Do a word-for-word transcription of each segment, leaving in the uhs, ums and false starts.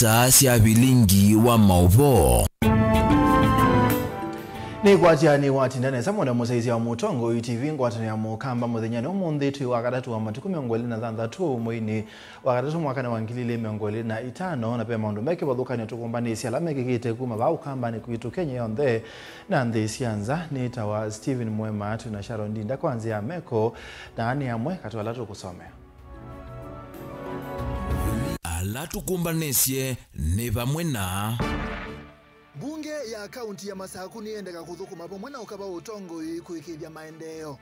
Saa sya vilingi wa maũvoo. Nĩkwatya nĩwatinda nesa mũno mũsyaĩĩsya wa Mũtongoi T V ngwatanĩo ya Mũkamba mũthenyanĩ ũmũnthĩ twĩ wa katatũ wa matukũ mĩongo ĩlĩ na thanthatũ mweinĩ wa katatũ mwakanĩ wa ngili ilĩ mĩongo ĩlĩ na itano, na ve maũndũ me kĩvathũkany'o tũkũmbanĩsye ala mekĩkĩte kuma vaa Ũkambanĩ kwitũ Kenya yonthe na nthĩ sya nza. Nĩtawa Stephen Mwema, twĩ na Sharon Ndinda kwa nzĩa ya meko, na aa nĩ amwe katĩ wa ala tũkũsomea. Ala tũkũmbanĩsye nĩ vamwe na. Mbunge ya kaunti ya Masaku nĩyendeka kũthũkũma vamwe na ũka wa ũtongoi kũĩkĩĩthya maendeeo.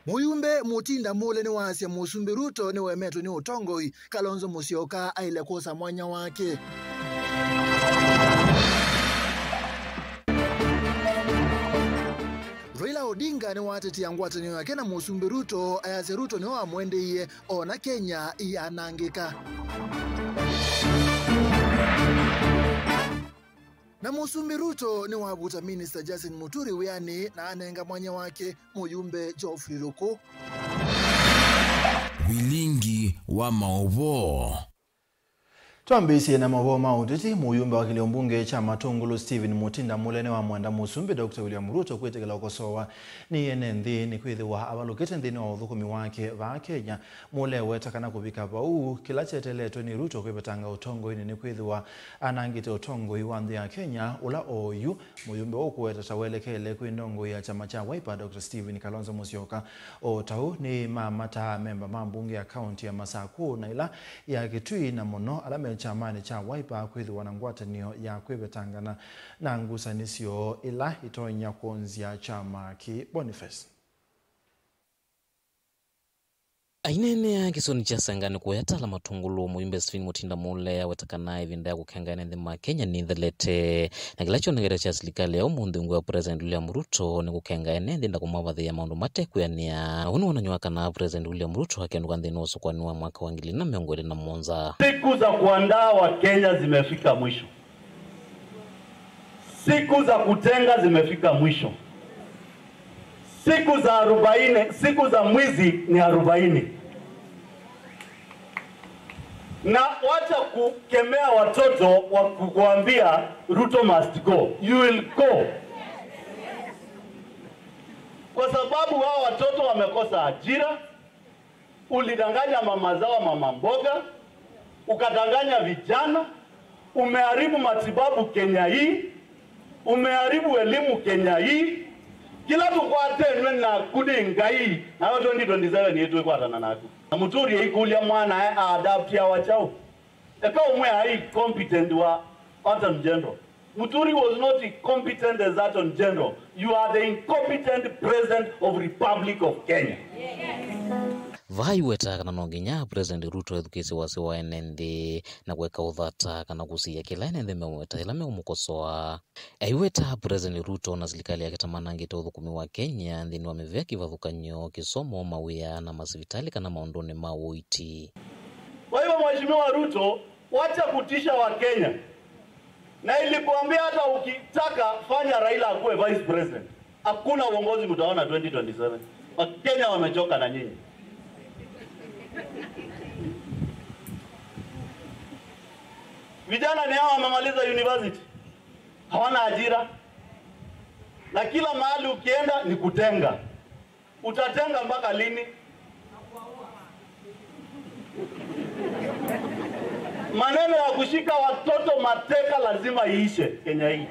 Mũyumbe Mutinda Mule nĩwaasya Mũsumbĩ Ruto nĩwemetwe nĩ ũtongoi, Kalonzo Musyoka aĩle kwosa mwanya wake. Raila Odinga nĩwatetea ngwatanĩo yake na Mũsumbĩ Ruto, ayasya Ruto nĩwe wamwendeie, ona Kenya ĩyanangĩka. Na Mũsumbĩ Ruto nĩwavuta Minista Justin Muturi wĩanĩ na anenga mwanya wake Mũyumbe Geoffrey Ruku. Vilingi wa maũvoo. Twambĩĩsye na maũvoo ma ũteti. Mũyumbe wa kĩlĩo mbunge kya Matũngũlũ Stephen Mutinda Mule nĩwamwenda Mũsumbĩ Doctor William Ruto kwĩtĩkĩla ũkosoawa nĩ ene nthĩ nĩkwĩthĩwa avalũkĩte nthĩnĩ wa ũthũkũmi wake vaa Kenya. Mule eweta kana kũvika vau, kĩla kyeteletwe nĩ Ruto kwĩvetanga ũtongoinĩ nĩkwĩthĩwa anangĩte ũtongoi wa nthĩ ya Kenya, ũla oyu mũyumbe ũkũweta ta welekele kwĩ ndongoi ya kyama kya Wiper, Doctor Stephen Kalonzo Musyoka. O ta ũu nĩmamataa amemba ma mbunge ya kaunti ya Masaku na ĩla ya Kitui, na mũno ala me kyamanĩ kya Wiper kwĩthĩwa na ngwatanĩo ya kwĩvetangana na ngusanĩsyo ĩla ĩtonya kwonzya kyama kĩĩ. Boniface. Aineenea kĩsionĩ kya Senga nĩ kũya tala Matũngũlũ, mũyumbe Stephen Mutinda Mule aweta kana ĩvinda ya kũkenga ene nthĩ ma Kenya nĩthelete, na kĩla kyonekete kya silikalĩ ya ũmũnthĩ ungu wa President William Ruto nĩ kũkenga ene nthĩ na kũmavathĩĩa maũndũ mate kwĩanĩa. Na ũu nĩwonany'a wa kana President William Ruto akendũka nthĩnĩ wa ũsũkũani wa mwaka wa ngili ilĩ na mĩongo ĩlĩ na mũonza. Siku za kuandaa wa Kenya zimefika mwisho. Siku za kutenga zimefika mwisho. Siku za arobaini, siku za mwizi ni arobaini. Na wacha kukemea watoto wa kukuambia Ruto must go. You will go. Kwa sababu hao watoto wamekosa ajira, ulidanganya mama zao, mama mboga, ukadanganya vijana, umeharibu matibabu Kenya hii, umeharibu elimu Kenya hii. Kĩla tũkwatenwe naku nĩ Ngai, nayo twenty twenty-seven ĩtwĩkwatana naku. Na Muturi ĩikũlya mwanae a adapt awa kyaũ? Eka ũmwe aĩ competent wa Attorney General. Muturi was not incompetent as Attorney General. You are the incompetent President of Republic of Kenya. Vaa aiweta kana no nginya President Ruto ethukĩĩsye wasya wa ene nthĩ na kũeka ũthata kana kũsiĩĩa kĩla ene nthĩ meũweta yĩla meũmũkosoa. Aiweta President Ruto na silikalĩ yake ta manangĩte ũthũkũmi wa Kenya nthĩnĩ wa mĩvĩa, kĩvathũkany'o, kĩsomo, mawĩa na masivitalĩ kana maũndũnĩ ma ũiiti. Kwa hivyo, Mheshimiwa Ruto, wacha kutisha Wakenya. Na ilikuambia hata ukitaka fanya Raila akuwe vice president. Hakuna uongozi mtaona twenty twenty-seven. Wakenya wamechoka na nyinyi. Vijana ni hao wamemaliza university. Hawana ajira. Na kila mahali ukienda ni kutenga. Utatenga mpaka lini? Maneno ya kushika watoto mateka lazima iishe Kenya hii.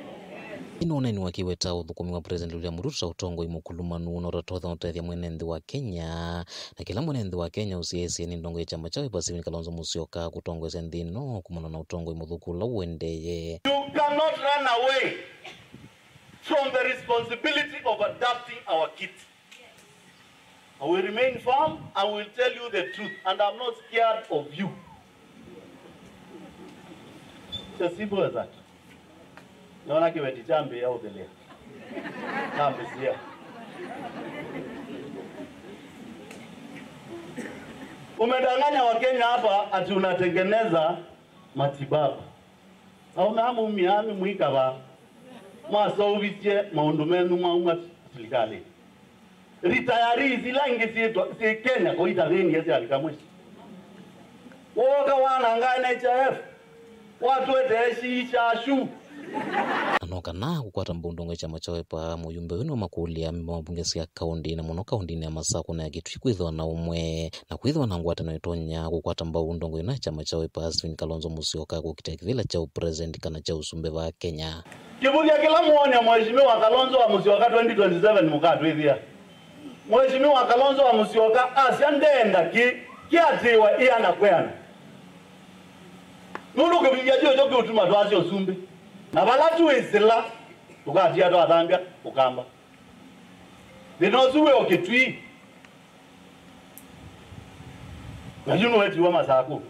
Ĩno ũneeni wake aiweta ũthũkũmi wa President William Ruto ta ũtongoi mũkulumanu na ũtatotha ũtethya mwene nthĩ wa Kenya, na kĩla mwene nthĩ wa Kenya ũsyaĩĩsye nĩ ndongoi ya kyama kya Wiper Stephen Kalonzo Musyoka kũtongoesya nthĩ ĩno kumana na ũtongoi mũthũku ũla ũendeeye. You cannot run away from the responsibility of adapting our kids. I will remain firm, I will tell you the truth, and I'm not scared of you. It's as simple as that. Nĩona kĩveti kyambĩĩa ũthelea. Nambĩsĩa. Umedanganya Wakenya hapa ati unatengeneza matibabu. Aũme aa maumie aa nĩmwĩkava maseũvisye maũndũ menyu mauma silikalĩ. Retirees ila ingĩ syĩtwa, syĩ Kenya kũita thĩnĩ ya syathi kamwe. Wooka wananga N H I F, watwetee sii sya shu. Na no kana kũkwata mbau ndongo ya kyama kya Wiper, mũyumbe ũyũ nĩwamakũlya amemba ma mbunge sya kaũnti, na mũno kaũntinĩ ya Masakũ na ya Kitui kwĩthĩwa na ũmwe na kwĩthĩwa na ngwatanĩo ĩtonya kũkwata mbau ndongo ĩno ya kyama kya Wiper, Stephen Kalonzo Musyoka, kũkitĩa kĩvĩla kya ũpresident kana kya ũsumbĩ vaa Kenya. Kĩvũthya kĩla mũonea Mheshimiwa Kalonzo wa Musyoka twenty twenty-seven mũkatwĩthĩa. Mheshimiwa Kalonzo wa Musyoka asya ndenda kĩ, kĩatĩĩwa ĩana kwa ĩana. Nũndũ kĩvũthya kĩu kyo kĩũtuma twasya ũsumbĩ. Na vala twĩsĩla, tũkatia twathambya Ũkamba. Thĩna ũsu wĩ o Kitui. Na yu nĩwetiwa Masakũ.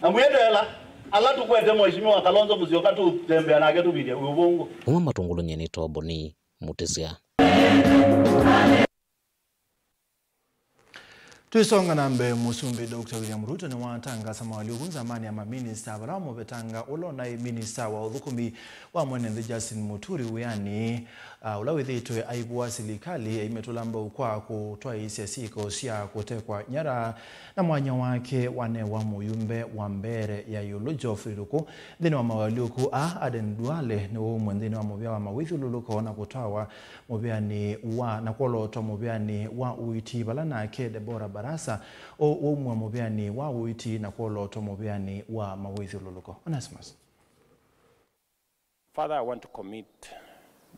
Na mwĩteela, ala tũkwete Mheshimiwa Kalonzo Musyoka tũtembea nake tũvindya wĩ ũvũngũ. Kuma Matungulu nyie nĩ Toboni Mutisya. Twĩsonga na mbee, Mũsumbĩ Doctor William Ruto nĩwatangasa mawalũku nzamanĩ ya maminista vala wamũvetanga ũla ũnaĩ minista wa ũthũkũmi wa mwene nthĩ Justin Muturi wĩanĩ, ah, ũla wĩthĩĩtwe aivũa silikalĩ aimetũla mbau kwa kũtwaĩĩsya syĩko sya kũtekwa nyara na mwanya wake wanewa mũyumbe wa mbee ya ĩũlũ Geoffrey Ruku. Nthĩnĩ wa mawalũku aa, Aden Duale nĩwaumw'e nthĩnĩ wa mũvĩa wa mawĩthyũlũlũko na kũtwawa mũvĩanĩ wa, na kwolootwa mũvĩanĩ wa ũiiti, vala nake Deborah Barasa o waumw'a mũvĩanĩ wa ũiiti na kwolootwa mũvĩanĩ wa mawĩthyũlũlũko. Onesimus. Father, I want to commit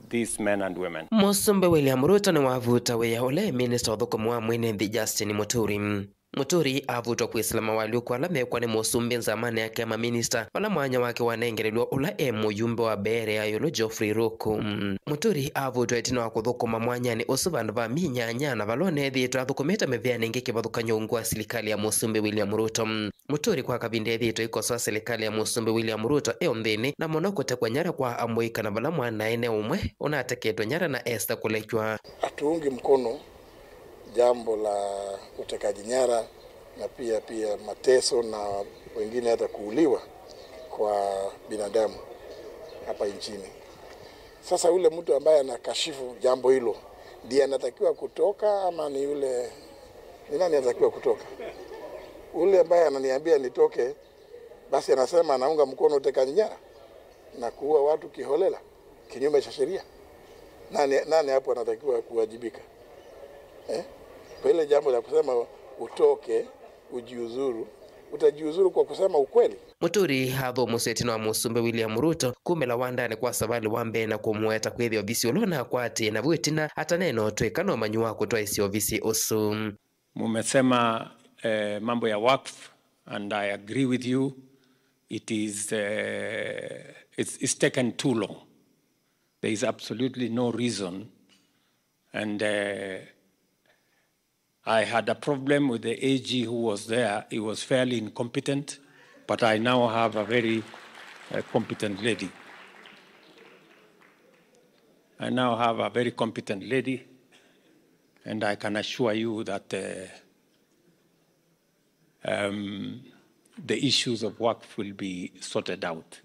these men and women. Mũsumbĩ William Ruto nĩwavuta wĩa ũla e minista ũthũkũmi wa mwene nthĩ Justin Muturi. Muturi avutwa kwĩsĩla mawalũku ala mekwa nĩ mũsumbĩ nzamanĩ yake ya maminista, vala mwanya wake wanengelelw'a ũla e mũyumbe wa mbee ya ĩũlũ Geoffrey Ruku. Muturi avutwa ĩtina wa kũthũkũma mwanyanĩ ũsu vandũ va myei nyanya, na vala ũneethĩĩtwe athũkũmĩte mĩvĩanĩ ĩngĩ kĩvathũkany'o ungu wa silikalĩ ya mũsumbĩ William Ruto. Muturi kwa kavinda ethĩĩtwe aikosoa silikalĩ ya mũsumbĩ William Ruto e o nthĩnĩ, na mũno kũtekwa nyara kwa amũika, na vala mwanae ne ũmwe ũnateketwe nyara na esa kũlekywa. Hatuungi mkono jambo la utekaji nyara na pia, pia mateso na wengine hata kuuliwa kwa binadamu hapa nchini. Sasa ule mtu ambaye anakashifu jambo hilo ndiye anatakiwa kutoka ama ni yule, ni nani anatakiwa kutoka? Ule ambaye ananiambia nitoke, basi anasema anaunga mkono utekaji nyara na kuua watu kiholela kinyume cha sheria. Nani, nani hapo anatakiwa kuwajibika? Eh? Kwa ile jambo la kusema utoke, ujiuzuru, utajiuzuru kwa kusema ukweli. Muturi athũmũsya ĩtina wa mũsumbĩ William Ruto kumĩla wandanĩ kwa Savali wa mbee na kũmũweta kwĩthĩa ovisi ũla ũnakwatĩe, na vu ĩtina ataneena ũtw'ĩka na ũmanyi wa kũtwaĩsya ovisi ũsu. Mumesema, eh, mambo ya Waqf, and I agree with you. It is, eh, it's, it's taken too long. There is absolutely no reason. And, eh, I had a problem with the A G who was there. He was fairly incompetent, but I now have a very, uh, competent lady. I now have a very competent lady, and I can assure you that, uh, um, the issues of Waqf will be sorted out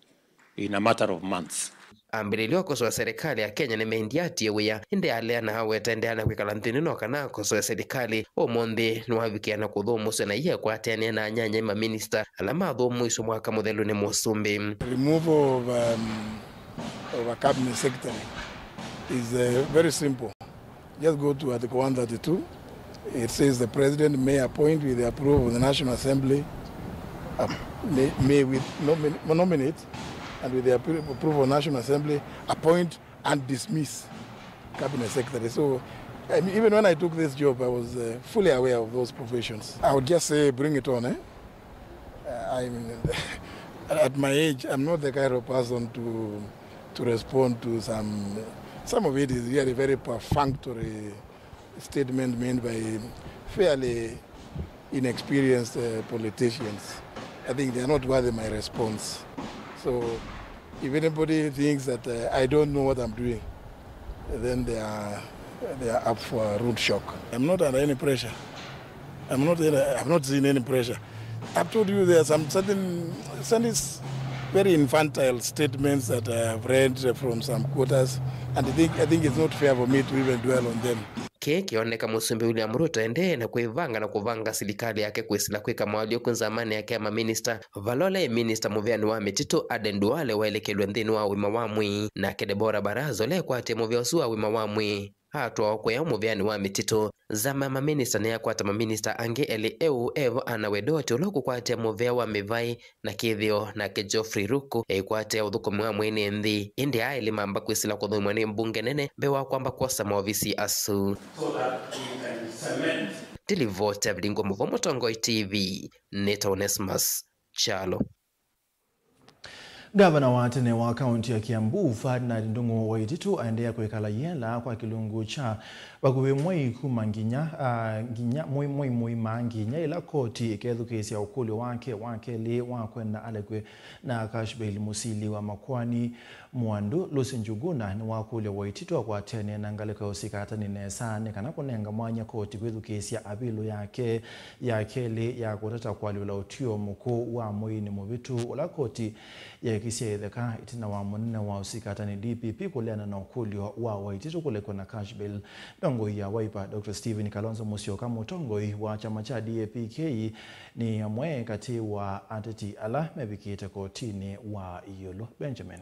in a matter of months. Ambĩlĩlyo akosoa serikali ya Kenya nĩmendie atie wĩa, ĩndĩ aleana aweta endeea na kwĩkala nthĩnĩ no kana akosoe serikali. Ũmũnthĩ nĩwavikĩa na kũthũmũsya na iye akwatanĩa na anyanya maminista ala mathũmũiswe mwaka mũthelu nĩ mũsumbĩ. Removal of, um, of a cabinet secretary is, uh, very simple. Just go to Article one thirty-two. It says the president may appoint with the approval of the National Assembly, uh, may, may with nomin-, nominate, and with the appro-, approval of National Assembly, appoint and dismiss cabinet secretary. So, I mean, even when I took this job, I was, uh, fully aware of those provisions. I would just say, bring it on, eh? Uh, I mean, at my age, I'm not the kind of person to, to respond to some, some of it is really very perfunctory statement made by fairly inexperienced, uh, politicians. I think they are not worthy my response. So if anybody thinks that, uh, I don't know what I'm doing, then they are, they are up for a rude shock. I'm not under any pressure. I'm not in a, I've not seen any pressure. I've told you there are some certain, certain very infantile statements that I have read from some quarters, and I think, I think it's not fair for me to even dwell on them. Kĩĩ kĩoneka Mũsumbĩ William Ruto endee na kwĩvanga na kũvanga silikalĩ yake kwĩsĩla kwĩka moalyũku nzamanĩ yake ya maminista, vala ũla ĩ minista mũveani wa mĩtitũ Aden Duale waelekelw'e nthĩnĩ wa ũima wa mwĩĩ, nake Deborah Baraza ũla ekwatie mũvea ũsu wa ũima wa mwĩĩ atwawa kũya mũveani wa mĩtitũ. Nzama ya maminista nĩyakwata maminista angĩ elĩ eũ, evo Anna Wedoti ũla ũkũkwatia mũvea wa mĩvaĩ na kĩthĩo, nake Geoffrey Ruku eĩkwatia ũthũkũmi wa mwĩĩ nĩ nthĩ. Ĩndĩ aa elĩ mamba kwĩsĩla kũthũimwa nĩ mbunge nene mbee wa kwamba kwosa maovisi asu. So that we can cement. Ndilivoti Avilingwa Mũvo, Mũtongoi T V, nĩtawa Onesmus Kyalo. Ngavana wa tene wa kaunti ya Kiambu, Ferdinand Ndung'u Waititu, aendeea kwĩkala yela kwa kĩlungu kya vakuvĩ mwei kuma nginya, ah, nginya mwei, mwei mũima nginya ĩla koti ĩkethukĩĩsya ũkũlyo wake wa kelĩ wa kwenda alekwe na cash bail. Mũsili wa makoani Mwandu Lucy Njuguna nĩwakũlya Waititu akwatene na ngalĩko ya ũsikatani nesa nĩ kana kũnenga mwanya koti kwĩthukĩĩsya apilo yake ya kelĩ ya kũtata kũalyũla ũtw'ĩo mũkũũ wa mweinĩ mũvĩtu, ũla koti yeekisye ĩtheka ĩtina wa mũnene wa ũsikatani D P P kũleana na ũkũlyo wa Waititu kũlekwa na cash bail. Ndongoi ya Wiper, Doctor Stephen Kalonzo Musyoka, mũtongoi wa kyama kya D A P K, nĩ amwe katĩ wa ateti ala mevikĩte kotinĩ wa ĩũlũ. Benjamin.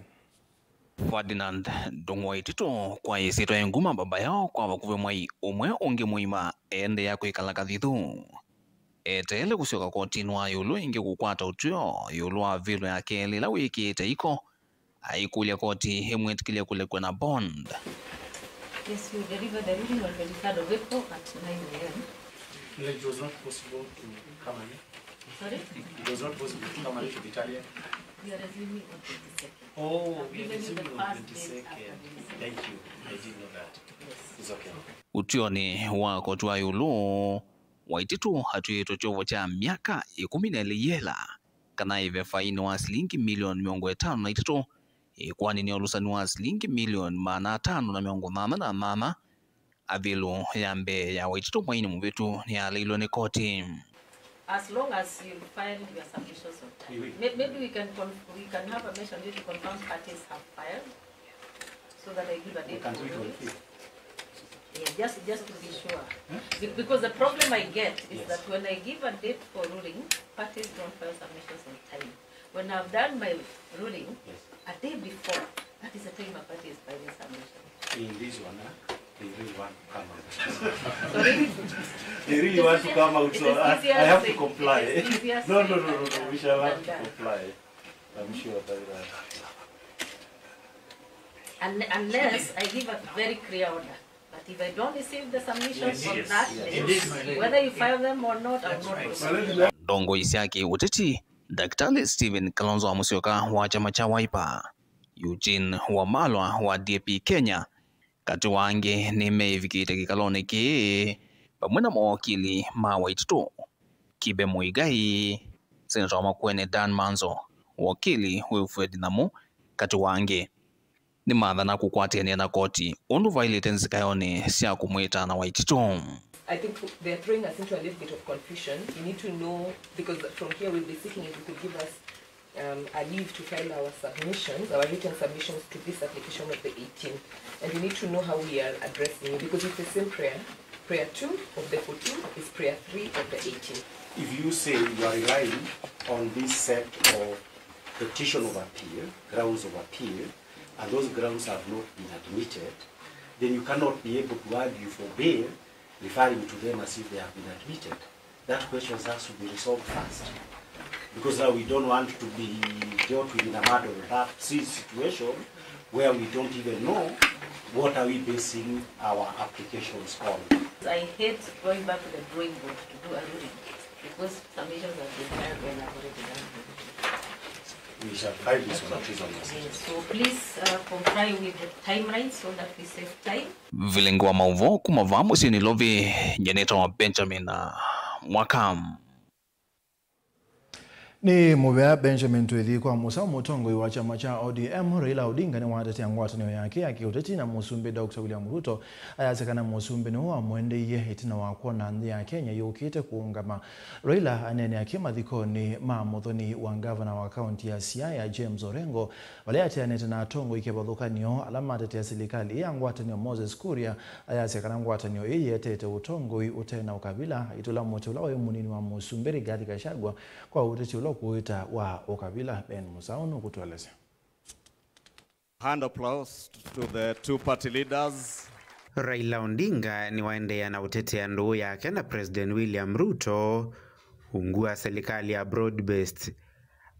Ferdinand Ndung'u Waititu kwa ĩsyĩtwa yĩ nguma baba yao kwa vakuvĩ mwei ũmwe ũngĩ mũima eendeea kwĩkala kathithu. Eteele kũsyoka kotinĩ wa ĩũlũ ĩngĩ kũkwata ũtw'ĩo ĩũlũ wa vĩlo ya kelĩ ĩla wĩkĩĩte iko, aikũlya koti ĩmwĩtĩkĩlye kũlekwa na bond. Yes, you delivered the ruling on twenty-third of April at nine a m. Like, it was not possible to come and Sorry? It was not possible to come and to Italia. We are resuming on twenty-second. Oh, we are resuming on twenty-second. Thank you. I didn't know that. Yes. It's okay. Ũtw'ĩonĩ wa koti wa ĩũlũ, Waititu atw'ĩĩtwe kyovo kya myaka ĩkũmi na ĩlĩ yela, kana aive faini wa silingi milioni mĩongo ĩtano na itatũ, ĩkoani nĩ ũlũsani wa silingi milioni maana atano na mĩongo nyanya na nyanya. Apilo ya mbee ya Waititu mweinĩ mũvĩtu nĩyaleilwe nĩ koti. As long as you filed your submissions on time. Maybe we can conf-, we can have a measure to confirm parties have filed so that I give a date for ruling. Yeah, just, just to be sure. Be-, because the problem I get is that when I give a date for ruling, parties don't file submissions on time. When I've done my ruling, a day before, that is the time a party is filing submission. In this one, huh? They really want to come out. Sorry? They really want to come out, so I, I have to comply. No, no, no, no, no, we shall have to comply. I'm sure about that. Un-, unless I give a very clear order. But if I don't receive the submissions on that day, whether you file them or not, I will not proceed. Ndongoi sya kĩũteti, Daktari Stephen Kalonzo Musyoka wa kyama kya Wiper, Eugene Wamalwa wa D A P Kenya, katĩ wa angĩ, nĩmeĩvikĩte kĩkalonĩ kĩĩ vamwe na mawakili ma Waititu, Kibe Muigai, seneta wa Makueni Dan Manzo, wakili Wilfred Namu, katĩ wa angĩ. Nĩmathana kũkwatĩanĩa na koti ũndũ vaĩlĩte nzikaĩonĩ sya kũmwĩta na Waititu. I think they are throwing us into a little bit of confusion. You need to know, because from here we'll be seeking if you could give us, um, a leave to file our submissions, our written submissions to this application of the eighteen. And you need to know how we are addressing it, because it's the same prayer. Prayer two of the fourteen is prayer three of the eighteen. If you say you are relying on this set of petition of appeal, grounds of appeal, and those grounds have not been admitted, then you cannot be able to argue for bail, referring to them as if they have been admitted. That question has to be resolved first. Because now we don't want to be dealt with in a mud or tap situation where we don't even know what are we basing our applications on. I hate going back to the drawing board to do a ruling. Because submissions have been filed and I've already done everything. We shall file this one at reasonable. Yes, so please, uh, comply with the timelines so that we save time. Vilingi wa maũvoo kuma vaa mũsyĩ Nairobi, nyeneta wa Benjamin, uh, Mwaka. Nĩ mũvea Benjamin Twĩthi kwa Mũsaũ. Mũtongoi wa kyama kya O D M, Raila Odinga, nĩwatetea ngwatanĩo yake ya kĩũteti na Mũsumbĩ Doctor William Ruto, ayasya kana Mũsumbĩ nĩwe wamũendeie ĩtina wa kwona nthĩ ya Kenya yũkĩte kũũngama. Raila aneenea kĩ mathikonĩ ma mũthoni wa ngavana wa kaunti ya Siaya, James Orengo, vala ateanĩte na atongoi kĩvathũkany'o ala matetea silikalĩ ya ngwatanĩo. Moses Kuria ayasya kana ngwatanĩo ĩĩ yĩetete ũtongoi ũte na ũkavila, aitũla mũtĩ ũla waĩ mũnini wa Mũsumbĩ Rigathi Gachagua kwa ũteti ũla ũkũĩta wa ũkavila. Ben Mũsaũ nũkũtũelesya. Hand applause to the two party leaders. Raila Odinga nĩwaendeea na ũtetea ndũũ yake na President William Ruto ungu wa silikalĩ ya broad based.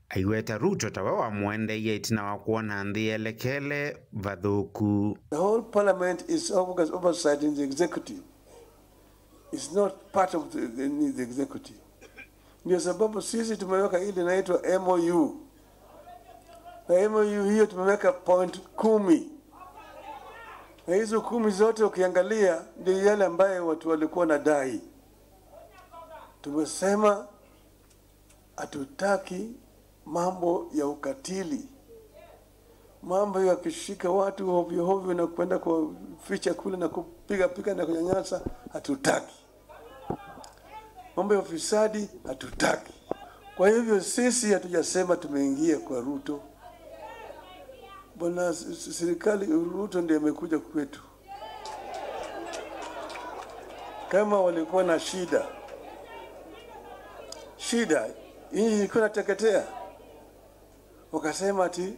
Aiweta Ruto tawe wamũendeie ĩtina wa kwona nthĩ yelekele vathũku. The whole parliament is over-, oversight in the executive. It's not part of the, the, the executive. Ndio sababu sisi tumeweka ile inaitwa M O U. Na M O U hiyo tumeweka point kumi. Na hizo kumi zote ukiangalia ndio yale ambayo watu walikuwa wanadai. Tumesema hatutaki mambo ya ukatili, mambo ya kushika watu hovyo hovyo na kwenda kuwaficha kule na kupiga piga na kunyanyasa, hatutaki. Mambo ya ufisadi hatutaki. Kwa hivyo sisi hatujasema tumeingia kwa Ruto. Bwana s-, s-, serikali, Ruto ndiye amekuja kwetu. Kama walikuwa na shida, shida, nchi ilikuwa inateketea, wakasema ati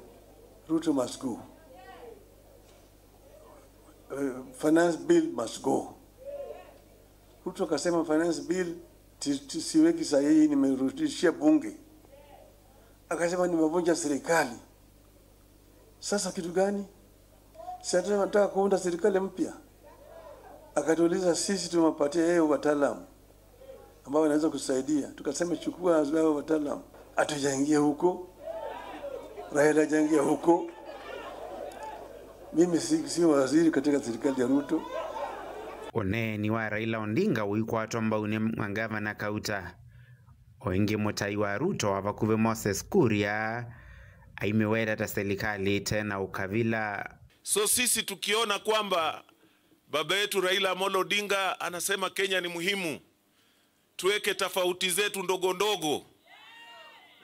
Ruto must go. Eh, finance bill must go. Ruto akasema finance bill ti-, ti-, siweki sahihi, nimerudishia bunge. Akasema nimevunja serikali. Sasa kitu gani? Si hata nataka kuunda serikali mpya? Akatuuliza, sisi tumepatia yeye wataalamu ambao wanaweza kusaidia. Tukasema, chukua hao wataalamu. Hatujaingia huko. Raila hajaingia huko. Mimi si, si waziri katika serikali ya Ruto. Ũneeni wa Raila Odinga ũikwatwa mbau nĩ ngavana Kauta. O ĩngĩ mũtai wa Ruto wa vakuvĩ Moses Kuria aimĩweta ta serikali ĩte na ũkavila. So sisi tukiona kwamba baba yetu Raila Amolo Odinga anasema Kenya ni muhimu, tuweke tofauti zetu ndogo ndogo.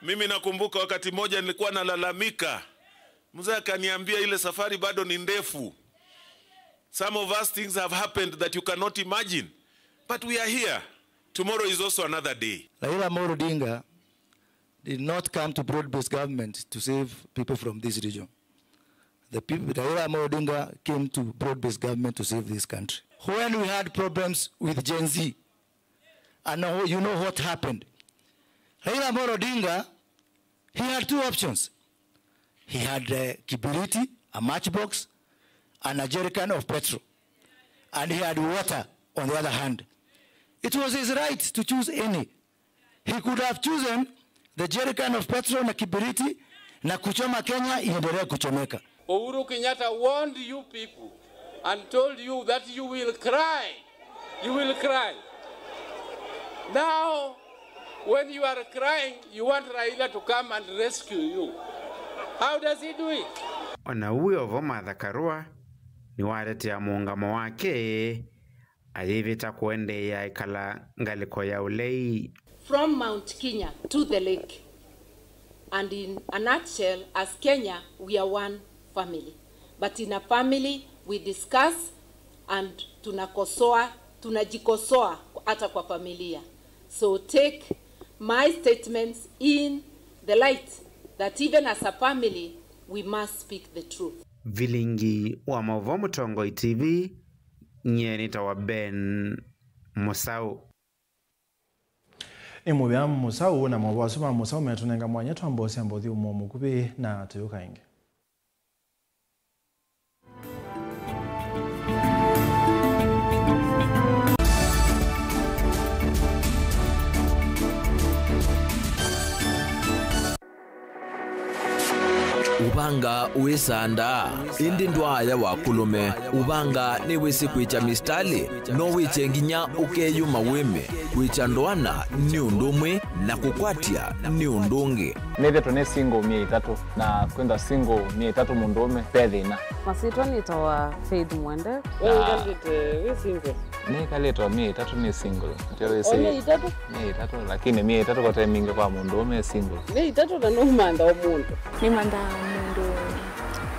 Mimi nakumbuka wakati mmoja nilikuwa nalalamika, mzee akaniambia, "Ile safari bado ni ndefu. Some of us things have happened that you cannot imagine, but we are here. Tomorrow is also another day." Raila Amolo Odinga did not come to broad-based government to save people from this region. The people, Raila Amolo Odinga came to broad-based government to save this country. When we had problems with Gen Z, and now you know what happened. Raila Amolo Odinga, he had two options. He had, uh, kibiriti, a matchbox, and a jerrycan of petrol. And he had water on the other hand. It was his right to choose any. He could have chosen the jerrycan of petrol na kibiriti na kuchoma Kenya iendelee kuchomeka. Uhuru Kenyatta warned you people and told you that you will cry. You will cry. Now, when you are crying, you want Raila to come and rescue you. How does he do it? O na ũu wĩ o vo, Martha Karua nĩwatetea mũũngamo wake ayĩvĩta kũendeea ĩkala ngalĩko ya ũlei. From Mount Kenya to the lake. And in a nutshell, as Kenya, we are one family. But in a family, we discuss and tunakosoa, tunajikosoa hata kwa familia. So take my statements in the light that even as a family, we must speak the truth. Vilingi wa maũvoo Mũtongoi T V, nyie nĩtawa Ben Mũsaũ. Nĩ mũvea Mũsaũ, na maũvoo asu ma Mũsaũ metũnenga mwanya twambosya mbothi ũmwe mũkuvĩ na tũyũka ĩngĩ. Anga wĩsandaa, ĩndĩ ndwaaya wa kũlũme. Ũvanga nĩwĩsĩ kwĩkya mĩsitalĩ, no wĩkye nginya ũkeyũma wĩme. Kwĩkya ndoana nĩ ũndũ ũmwe, na kũkwatya nĩ ũndũ ũngĩ. Nĩthĩtwe nĩ single myei ĩtatũ, na kwĩnza single myei ĩtatũ mũndũũme ve thĩna. Masyĩtwa nĩtawa Faith Mwende. We wĩkalĩte wĩ single? Nĩkalĩte o myei ĩtatũ nĩ single. Ndio wĩsĩ. O myei ĩtatũ? Myei ĩtatũ, lakini myei ĩtatũ kote mingĩ kwa mũndũũme e single. Myei ĩtatũ na nũmantha o mũndũ. Nĩmanthaa mũndũ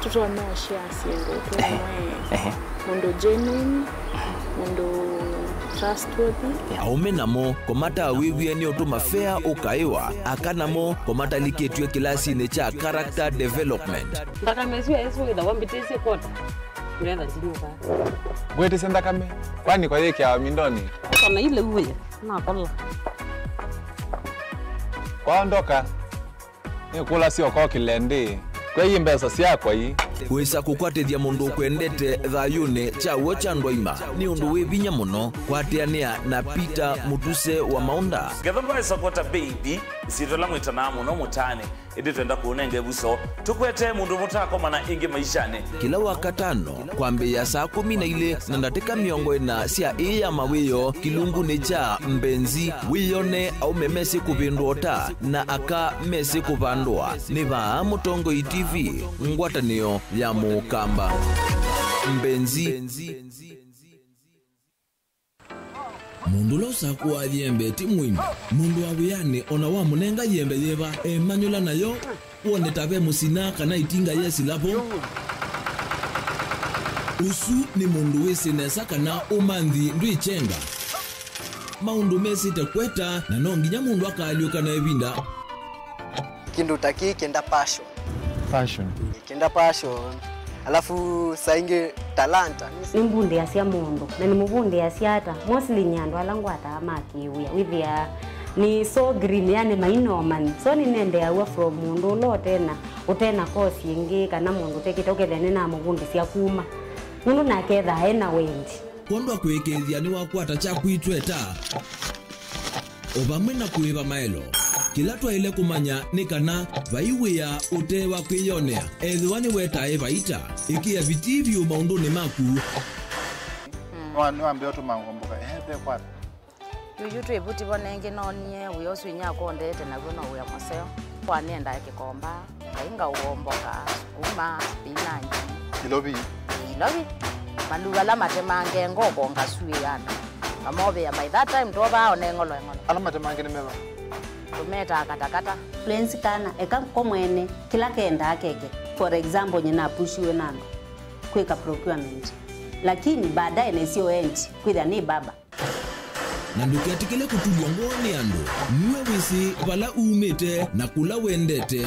tũtonya ũshare syĩndũ twĩ amwe. Ehe. Mũndũ genuine, mũndũ trustworthy. Aũme namo, kũmataa wĩw'ĩe nĩ ũtũma fea ũkaĩwa. Aka namo, kũmatalikĩtw'e kĩlasinĩ kya character development. Nthakame ĩsu yaĩsĩ wĩthawa mbĩtĩsye kota. Ngetha ndinyuka. Ngwĩtĩsye nthakame, kwani kwa yĩkĩawa mindoni? Kana ile uwe, nakola. Kwaondoka, nĩkũlasya ũkokĩle ndĩ, kwei mbesa syakwa ii. Kwĩsa kũkwatĩthya mũndũ ũkwendete thayũnĩ kya w'o kya ndwaima nĩ ũndũ wĩ vinya mũno. Kwatĩanĩa na Peter Mũtuse wa Maũnda. Ngetha ndwaĩsa kwota baby, ĩsyĩtwa ĩla mwĩtanaa mũno mũtaanĩ, ĩndĩ twenda kũũnenga ĩvuso, tũkwete mũndũ mũtakomana ĩngĩ maishanĩ. Kĩla Wakatano, kwambĩĩa saa kũmi na ilĩ na ndatĩka mĩongo ĩna sya ĩĩ ya mawĩoo, kĩlungunĩ kya Mbenzi, wĩyone aũme mesĩ kũvĩndũa ũta na aka mesĩ kũvandũa. Nĩ vaa Mũtongoi T V, ngwatanĩo ya Mũkamba. Mbenzi. Mũndũ ũla ũsakũaa yembe ti mũimi. Mũndũ wa wĩanĩ o na wamũnenga yembe yĩva, emanyũla nayo, wone ta ve mũsina kana ĩtinga yesĩla vo. Ũsu nĩ mũndũ wĩsĩ nesa kana ũmanthi ndwĩkyenga. Maũndũ mesĩte kweta, na no nginya mũndũ akaalyũka na ĩvinda. Kĩndũ ta kĩĩ kĩenda passion. Passion. Kĩenda passion. Alafu saa ingĩ talanta. Nĩmbundĩasya mũndũ, na nĩmũvundĩasya ata? Mostly nĩ andũ ala ngwataa ma kĩwĩa. Wĩthĩaa nĩ so green, yani mainomani. So nĩnendeaw'a from mũndũ ũla ũtena, ũtena course ĩngĩ, kana mũndũ ũtekĩte, ũkethĩa nĩnamũvundĩsya kuma. Nũndũ nake ethaa ena wendi. Kwondwa kũĩkĩĩthya nĩwakwata kyaku itweta. O vamwe na kũĩva maelo, kĩla twaĩle kũmanya nĩ kana vai wĩa ũte wa kwĩyonea. Ethĩwa nĩwetae vaita, ĩkĩa vitii vyũ maũndũnĩ maku. Nĩwa-, nĩwambĩĩa ũtũma ngomboka, ehe, ve kwata. Yuyu twĩ vuti vo nengĩ noonie wĩa ũsu inyia akũndete naw'o no wĩa mũseo. Kwa nĩendae kĩkomba. Ngai ngaũomboka, sukuma, spinach. Ilovi. Ĩĩ, ilovi. Maluu ala matemange ngoko ngasuĩana. Mamovea by that time twovaa one ng'olo eng'olo. Ala matemange nĩ meva? Tũmetaa katakata. Lens kana, eka ko mwene, kĩla kendaa keke. For example, nyina apushiwe na andũ kwĩka procurement. Lakini baadaye nesio endi, kwĩthĩa nĩ baba. Na ndũketĩkĩle kũtulw'a ngoo nĩ andũ. Nue wĩsĩ vala umĩte na kũla wendete.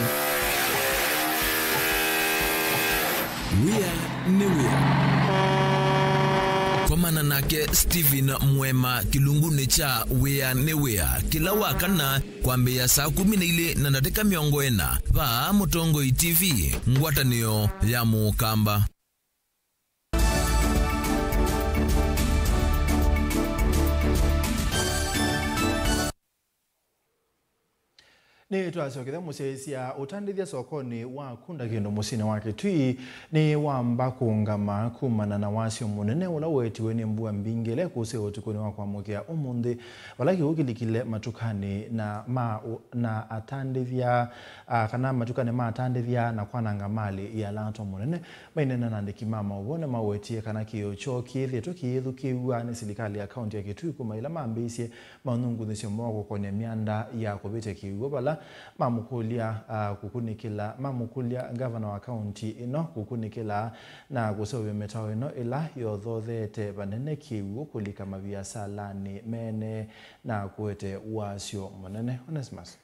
Wĩa nĩ wĩa. Komana nake Stephen Mwema kĩlungunĩ kya Wĩa nĩ Wĩa kĩla wa kana kwambĩĩa saa kũmi na ilĩ na ndatĩka mĩongo ĩna vaa Mũtongoi T V, ngwatanĩo ya Mũkamba. Nĩtwasyokethya mũsyaĩĩsya ũtandĩthya sokonĩ wa kunda kĩndũ mũsyĩnĩ wa Kĩtui nĩwamba kũũngama kumana na wasyo mũnene ũla weetiwe nĩ mbua mbingĩ ĩla ĩkũsĩe ũtukũnĩ wa kwamũkĩa ũmũnthĩ, vala kĩw'ũ kĩlikile matukanĩ na ma ũ-, na atandĩthya, a, kana matukanĩ ma atandĩthya na kwananga malĩ ya lato mũnene. Maineena na andĩki ma maũvoo nĩmawetie kana kĩw'ũ kyoo kĩthĩĩtwe kĩyĩthukĩĩw'a nĩ silikalĩ ya kaunti ya Kitui kuma ĩla mambĩĩisye maũnyungunyĩsyo moo kũkonĩa myanda ya kũvĩtya kĩw'ũ vala mamũkũlya, ah, kũkunĩkĩla, mamũkũlya ngavana wa kaunti ĩno kũkunĩkĩla na kũseũvya mĩtao ĩno ĩla yothotheete vanene kĩw'ũ kũlika maviasalanĩ mene na kũete wasyo mũnene. Onesmus.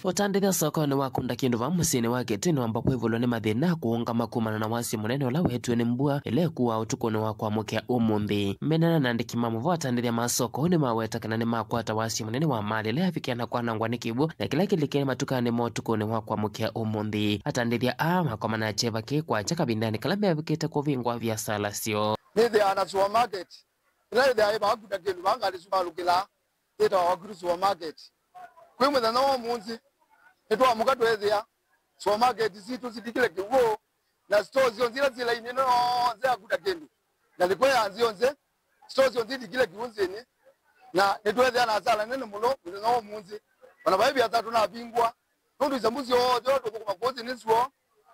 Ũtandĩthya sokonĩ wa kunda kĩndũ vaa mũsyĩnĩ wa Kĩtui nĩwamba kwĩvũlwa nĩ mathĩna kũũngama kumana na wasyo mũnene ũla weetiwe nĩ mbua ĩla ĩkũaa ũtukũnĩ wa kwamũkĩa ũmũnthĩ. Menana na andĩki ma mũvoo, atandĩthya ma soko nĩmaweta kana nĩmakwata wasyo mũnene wa malĩ ĩla yavikĩa na kwanangwa nĩ kĩw'ũ na kĩla kĩlikĩe matukanĩ ma ũtukũnĩ wa kwamũkĩa ũmũnthĩ. Atandĩthya aa makomana na kyeva kĩ kwakya kavindanĩ kala mevikĩte kũvingwa viasala syoo. Nĩthĩaa na supermarket ĩla ĩthĩaa ĩ vaa kunda kĩndũ vaa ngalĩ sivalũkĩlaa. Yĩtawa Wakiru Supermarket. Kwĩ mũthenya wa ũmũnthĩ, nĩtwaamũka tweethĩa supermarket sitũ sitikile kĩw'ũ, na stores syonthe ila syĩ lainĩ ĩno yonthe yakuta kĩndũ. Ngalĩko ya nzĩ yonthe, stores syonthe itikile kĩw'ũ nzĩnĩ, na nĩtweethĩa na asala nene mũno mũthenya wa ũmũnthĩ. Ona vai viasa tũnavingũa, nũndũ isamu syonthe tũthũkũma kũũ nzĩnĩ syoo,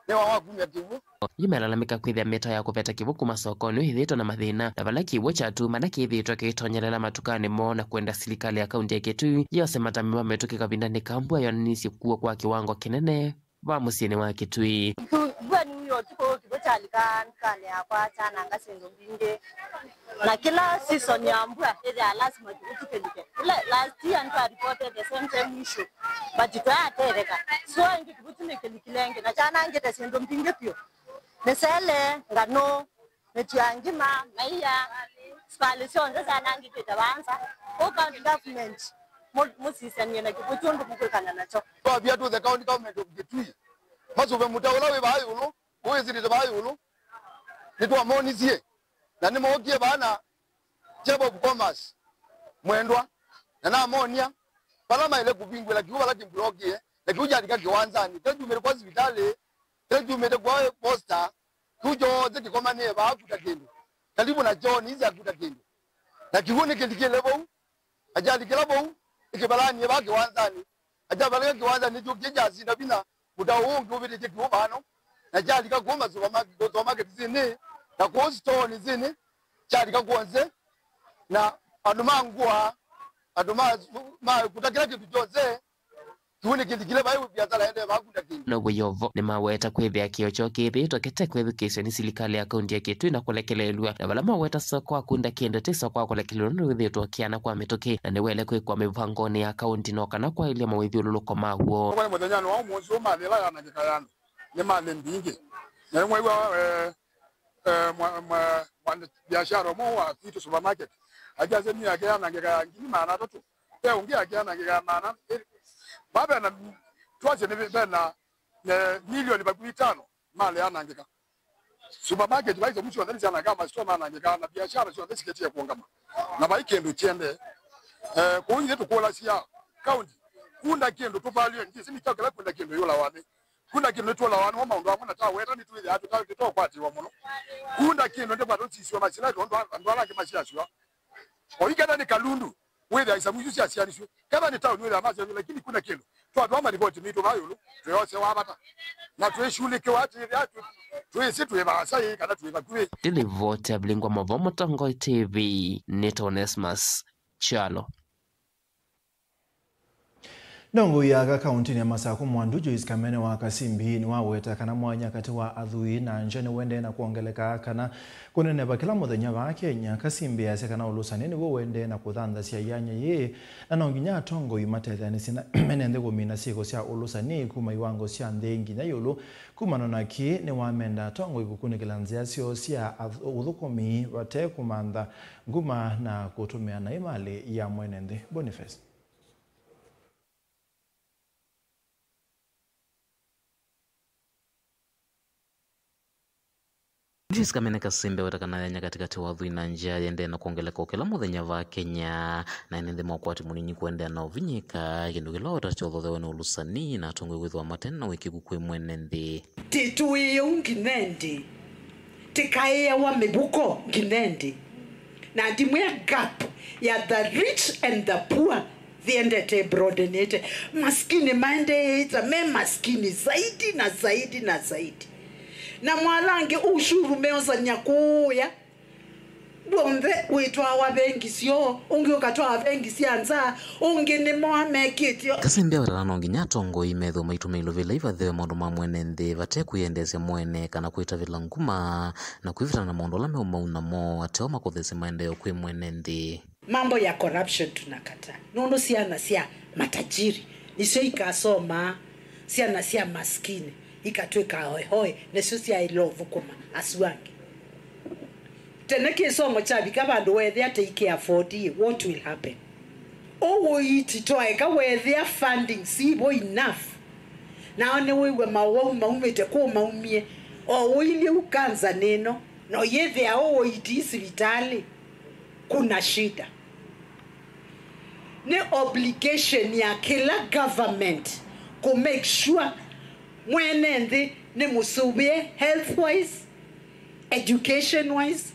nĩ wa wakumya kĩw'ũ. Yu melalamĩka kwĩthĩa mĩtao ya kũveta kĩw'ũ kuma sokonĩ ĩthĩĩtwe na mathĩna, na vala kĩw'ũ kyatuma na kĩthĩĩtwe kĩtonyelela matukanĩ moo na kwenda silikalĩ ya kaunti ya Kitui yose matambya ma mĩtũkĩ kavindanĩ ka mbua yonanisye kuo kwa kĩwango kĩnene va mũsyĩnĩ wa Kitui. Mbua nĩw'o ũtukũ kĩw'ũ kyalika ndukanĩ yakwa kyananga syĩndũ mbingĩ. Na kĩla season ya mbua ĩthĩaa lasima kĩw'ũ kĩkĩlike. Ĩla last year nĩtwa reported the same same issue, but twaatetheka. So ĩngĩ kĩw'ũ nĩkĩlikile ĩngĩ na kyanangĩte syĩndũ mbingĩ vyũ. Mĩsele, nganũ, mĩtĩ ya ngima, maia, sukali syonthe syanangĩkĩte vaa nza. Kwoou county government, mũ-, mũsisanie na kĩw'ũ kĩu ũndũ mũkwĩkana nakyo. Twavia to the county government of Kitui, masũve mũtao ũla wĩ vaa ĩũlũ, ũĩsĩlĩte vaa ĩũlũ. Nĩtwamonisye, na nĩmookie vaa na Chamber of Commerce mwendwa, na namonia vala maĩle kũvingũĩla kĩw'ũ vala kĩmbulokĩe, na kĩw'ũ kyalika kĩwanzanĩ, kĩla kyumĩte kwa sivitalĩ, kĩla kyumĩte kwa posta, kĩu kyonthe kĩkomanĩe vaa kuta kĩndũ, karibu na chooni ii sya kuta kĩndũ, na kĩw'ũ nĩkĩlikĩle vau, na kyalikĩla vau, ĩkĩvalanie vaa kĩwanzanĩ, na kyavalĩka kĩwanzanĩ, nĩkyũkie kyasinda vinya mũtao ũũ ũngĩ ũvĩtĩtye kĩw'ũ vano, na kyalika kũu masupermarket, supermarket sinĩ, na kũu store nĩ sinĩ, kyalika kwonse, na andũ ma ngũa, andũ ma, ma kuta kĩla kĩndũ kyonthe, kĩw'ũ nĩkĩlikile vai biasala ende vakunda kĩndũ. Now'o yovo nĩmaweta kwĩthĩa kĩo kyoo kĩthĩĩtwe kĩte kwĩthukĩĩsya nĩ silikalĩ ya kaunti ya Kitui na kũlekelelw'a, na vala maweta soko wa kunda kĩndũ ti soko wa kũlekelelw'a nũndũ wĩthĩĩtwe ũkĩana kwa mĩtũkĩ, na nĩwaĩle kwĩkwa mĩvangonĩ ya kaunti no kana kwaĩlya mawĩthyũlũlũko maw'o. Kwa mũthenyanĩ wa ũmũnthĩ ũũ, malĩ ĩla yanangĩka ya andũ nĩ malĩ mbingĩ, na nĩmwĩw'a, eh, eh, mwa-, mwa-, mwana biashara ũmwe wa Vitu Supermarket akyasya nĩ yake yanangĩka ya ngili maana atatũ, ve ũngĩ yake yanangĩka ya maana ĩlĩ. Vaa vena, twasye nĩ ve-, vena, eh, milioni vakuvĩ itano malĩ yanangĩka. Supermarket vai isamu syonthe nĩsyanangĩka, masitoo manangĩka, na biashara syonthe siketie kũngama, na vai kĩndũ kyende. Eh, kũu ithyĩ tũkũlasya kaunti, kunda kĩndũ tũvalĩe, ndyĩsĩ nĩ kyaũ kĩla kunda kĩndũ yũlawa nĩ. Kunda kĩndũ nĩtũlawa nĩmo maũndũ amwe na taweta nĩtwĩthĩa tũta-, tũtaũkwatĩwa mũno. Kunda kĩndũ ndĩkwata ũsisyo masila tondũ andũ ala angĩ masyasya. O yu kethwa nĩ Kalundu, wĩthĩa isamu isu syasyanisw'e. Kethwa nĩ taoni, wĩthĩa masyanisw'e, lakini kunda kĩndũ. Twatwaa maripoti maitũ vaa ĩũlũ, twĩosewa vata. Na twĩshughulikiwa, twĩthĩa twĩ-, twĩsĩ twĩ vaasa ĩ kana twĩ vakuvĩ. Ndilivoti ya Vilingwa Mavo, Mũtongoi T V, nĩ Onesmus Kyalo. Ndongoi ya aka kauntinĩ ya Masakũ Mwandu, Joyce Kamene wa Kasimbi, nĩwaweta kana mwanya katĩ wa athũi na angya nĩũendee na kwongeleka kana kũneneva kĩla mũthenya vaa Kenya. Kasimbi asya kana ũlũsani nĩw'o ũendee na kũthanthasya ĩanya yĩĩ, na no nginya atongoi matetheanĩsye na ene nthĩ kũmina syĩko sya ũlũsani kuma iwango sya nthĩ nginya ĩũlũ. Kumana na kĩĩ, nĩwamenda atongoi kũkunĩkĩla nzĩa syoo sya ath-, ũthũkũmi vate kũmantha nguma na kũtũmĩa naĩ malĩ ya mwene nthĩ. Boniface. Joyce Kamene Kasimbi aweta kana ĩanya katĩkatĩ wa athũi na angya yĩendee na kwongeleka o kĩla mũthenya vaa Kenya, na ene nthĩ ma ũkwati mũnini kũendeea na ũvinyĩĩka, kĩndũ kĩla aweta kyothothewe nĩ ũlũsani na atongoi kwĩthĩwa mate na ũĩkĩĩku kwĩ mwene nthĩ. Tĩtũĩe ũu nginya ĩndĩĩ? Tĩkaĩawa mĩvuko nginya ĩndĩĩ? Na ndimwĩa gap ya the rich and the poor thiendete broadenĩte. Maskini maendeeĩte me maskini zaidi na zaidi na zaidi. Na mwalangĩ ũshuru meosany'a kũũya, w'onthe wĩtwawa vengi syoo, ũngĩ ũkatwawa vengi sya nza, ũngĩ nĩmo amekĩte. Kasimbi aweta kana no nginya atongoi methĩwe maitũmĩilwe vĩla ivathewe maũndũ ma mwene nthĩ vate kwĩyendeesya mwene kana kwĩtavĩla nguma na kwĩvĩtana na maũndũ ala meũmau namo ateo makũthesye maendeeo kwĩ mwene nthĩ. Mambo ya corruption tunakataa. Nũndũ syana sya matajiri nĩsyo ikasomaa, syana sya maskini ikatw'ĩka hoehoe, nasyo syaĩle ũthũkũma asu angĩ. Tene kĩsomo kyavika vandũ weethĩa ta ikĩ afford, what will happen? Ũũ ũiiti twaeka weethĩa funding sivo enough, nao nĩwĩw'a mawau maumĩte kũũ maumie, o ũilyĩ u kanza nĩno, na ũyĩthĩa ũũ ũiiti sivitalĩ. Kuna shida. Nĩ obligation ya kĩla government kũ make sure mwene nthĩ nĩ mũsũvĩe health wise, education wise,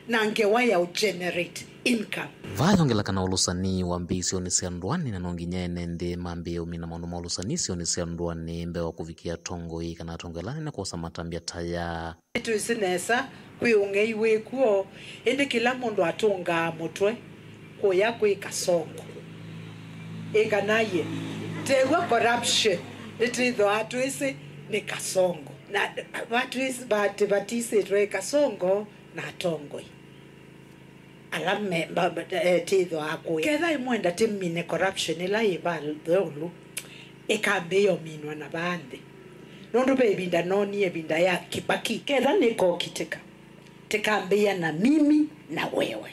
na ngewa ya generate income. Vayongela kana ũlũsani wambĩĩe isionĩ sya ndũanĩ, na no nginya ene nthĩ mambĩĩe ũmina maũndũ ma ũlũsani isionĩ sya ndũanĩ mbee wa kũvikĩa atongoi kana atongoi ala anene kwosa matambya ta aya. Nĩtwĩsĩ nesa kwĩ ũng'ei wĩ kw'o, ĩndĩ kĩla mũndũ atũngaa mũtwe kũya kwĩ Kasongo. Ĩ kana ye, tew'a corruption nĩtwĩthĩwa twĩsĩ nĩ Kasongo. Na vatwĩsĩ vati vatisĩtwe Kasongo na atongoi ala me, ma, ma, eh, tĩthwa akũĩ. Ketha ĩmwenda tĩmine corruption ĩla yĩ va ĩũlũ, ĩkambĩĩa ũminwa na vaa nthĩ. Nũndũ ve ĩvinda noonie ĩvinda ya Kibaki, ketha nĩkokitĩka, tĩkambĩĩa na mimi na wewe.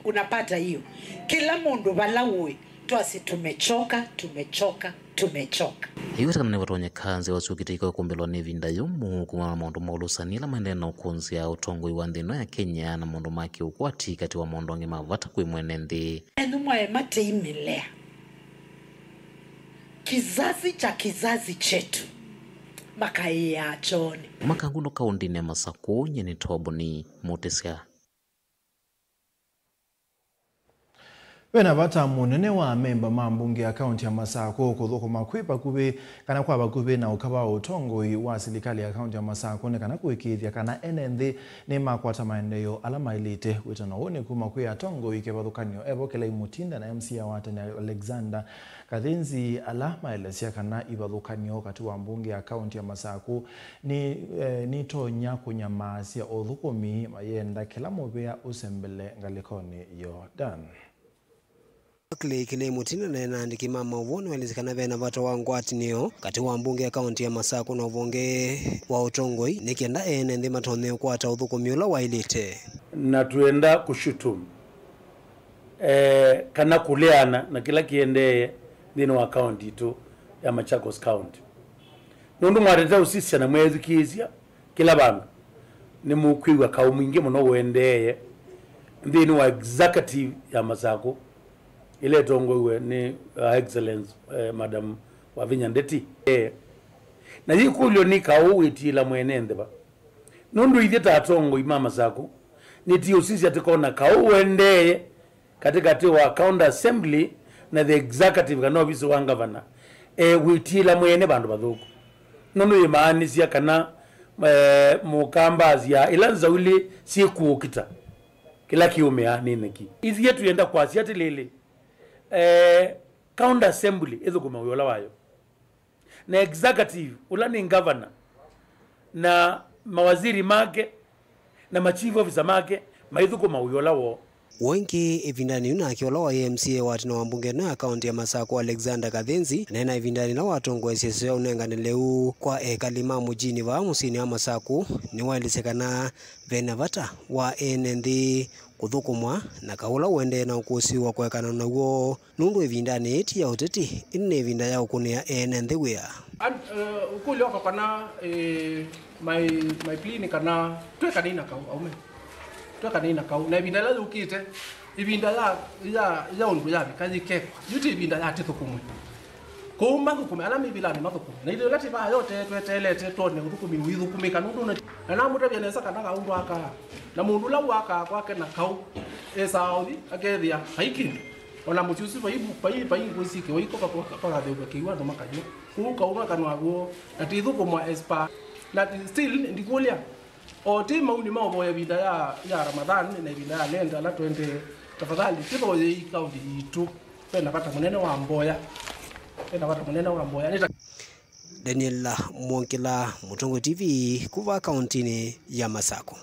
Unapata hiyo? Kĩla mũndũ vala ũĩ, twasĩ tumechoka, tumechoka, tumechoka. Aiweta kana nĩvatonyeka nzĩa syũkĩte ikakumbĩlwa nĩ ĩvinda yũmũ kumana na maũndũ ma ũlũsani ala maendee na ũkũnzĩa ũtongoi wa nthĩ ĩno ya Kenya na maũndũ ma kĩũkwati katĩ wa maũndũ angĩ ma vata kwĩ mwene nthĩ. Enyu mwaema tĩimĩlea. Kizazi cha kizazi chetu makaĩaa chooni. Kuma Kangundo kaũntĩnĩ ya Masakũ, nyie nĩ Toboni Mũtĩsya. Ve na vata mũnene wa amemba ma mbunge ya kaũntĩ ya Masakũ kũthũkũma kwĩ vakuvĩ kana kwa vakuvĩ na ũka wa ũtongoi wa silikalĩ ya kaũntĩ ya Masakũ nĩ kana kũĩkĩĩthya kana ene nthĩ nĩmakwata maendeeo ala maĩlĩte. Wĩtano ũũ nĩ kuma kwĩ atongoi kĩvathũkany'o evo Kelai Mutinda na M C A wa tene Alexander Kathinzi, ala maelesya kana ivathũkany'o katĩ wa mbunge ya kaũntĩ ya Masakũ nĩ, eh, nĩtonya kũnyamaasya ũthũkũmi mayenda kĩla mũvĩa ũsembele ngalĩkonĩ yoo. Dan. Barclay Kelai Mutinda na ena andĩki ma maũvoo nĩwaelesye kana ve na vata wa ngwatanĩo katĩ wa mbunge ya kaũntĩ ya Masakũ na ũvonge wa ũtongoi nĩ kenda ene nthĩ matonye ũkwata ũthũkũmi ũla waĩlĩte. Na twenda kũshutum eh, kana kũleana na kĩla kĩendee nthĩnĩ wa kaũntĩ itũ ya Machakos County. Nũndũ mwatete ũsisya na mweethukĩĩsya kĩla vandũ, nĩmũkwĩw'a kaũ mwingĩ mũno ũendee nthĩnĩ wa executive ya Masakũ ĩla ĩtongoew'e nĩ Her Excellence, eh, Madam Wavinya Ndeti. Eh, na yĩkũlyo nĩ kaũ wĩtiĩla mwene nthĩ va? Nũndũ ithyĩ ta atongoi ma Masakũ, nĩtiũsisya tũkona kaũ ũendee katĩkatĩ wa County Assembly na the executive kana ovisi wa ngavana, e, wĩtiĩla mwene vandũ vathũku. Nũndũ yĩmaanisya kana, e, mũkamba asya ĩla nzaũ ilĩ syĩkũũkita, kĩla kĩũmĩaa nĩ nyeki. Ithyĩ twĩenda kwasya atĩlĩlĩ, e, County Assembly ĩthũkũme wĩa ũla wayo. Na executive, ũla nĩ ngavana, na mawaziri make, na ma chief officer make maithũkũma wĩa ũla woo. Ũũ ĩngĩ, ĩvindanĩ yu nake ũla waĩ M C A wa tene wa mbunge ĩno ya kaũntĩ ya Masakũ, Alexander Kathinzi, aneena ĩvindanĩ ĩla watongoesye ĩseo ya ũnengane lĩu kwa ekali ma mũjini vaa mũsyĩnĩ wa Masakũ, nĩwaelesye kana ve na vata wa ene nthĩ kũthũkũmwa na kaũ ũla ũendee na ũkũsĩĩwa kũekana naw'o. Nũndũ ĩvindanĩ yĩĩ ti ya ũteti, ĩndĩ nĩ ĩvinda ya ũkũnĩa ene nthĩ wĩa. An-, eh, ũkũlyo wakwa kana, eh, my, my plea nĩ kana twĩkanei na kaũ, aume. Twĩkanei na kaũ. Na ĩvinda ĩla yũkĩte, ĩvinda ya, ya, ya ũndũ yavika yĩkekwa. Yu ti ĩvinda ya tĩthũkũmwe. Kũu mathũkũme, ala me vilanĩ mathũkũme. Na ithyĩ ĩla tĩvaa yote tweteelete twone ũthũkũmi ũithũkũmĩka nũndũ na, na namũtavya nesa kana kaũ ndwakaa. Na mũndũ ũla wakaa kwake na kaũ, esaa ũthi, akethĩa vai kĩndũ. Ona mũsyĩ ũsu vai, vai, vai ngũĩ syĩkĩwa iko vaka-, vakatheũka kĩw'ũ andũ makanywa. Kũu kaũma kanwa w'o, na tĩthũkũmwa as per. Na ti-, still, ndikũlya. O ti mauni ma ũvoya ĩvinda ya, ya Ramadhan na ĩvinda ya Lent, ala twendee. Tafadhali, tĩvoyei kaũntĩ yitũ. Ve na vata mũnene wa mboya. Ve na vata mũnene wa mboya. Nĩ ta- Daniel Mwongela, Mũtongoi T V, kuva kaũntĩnĩ ya Masakũ.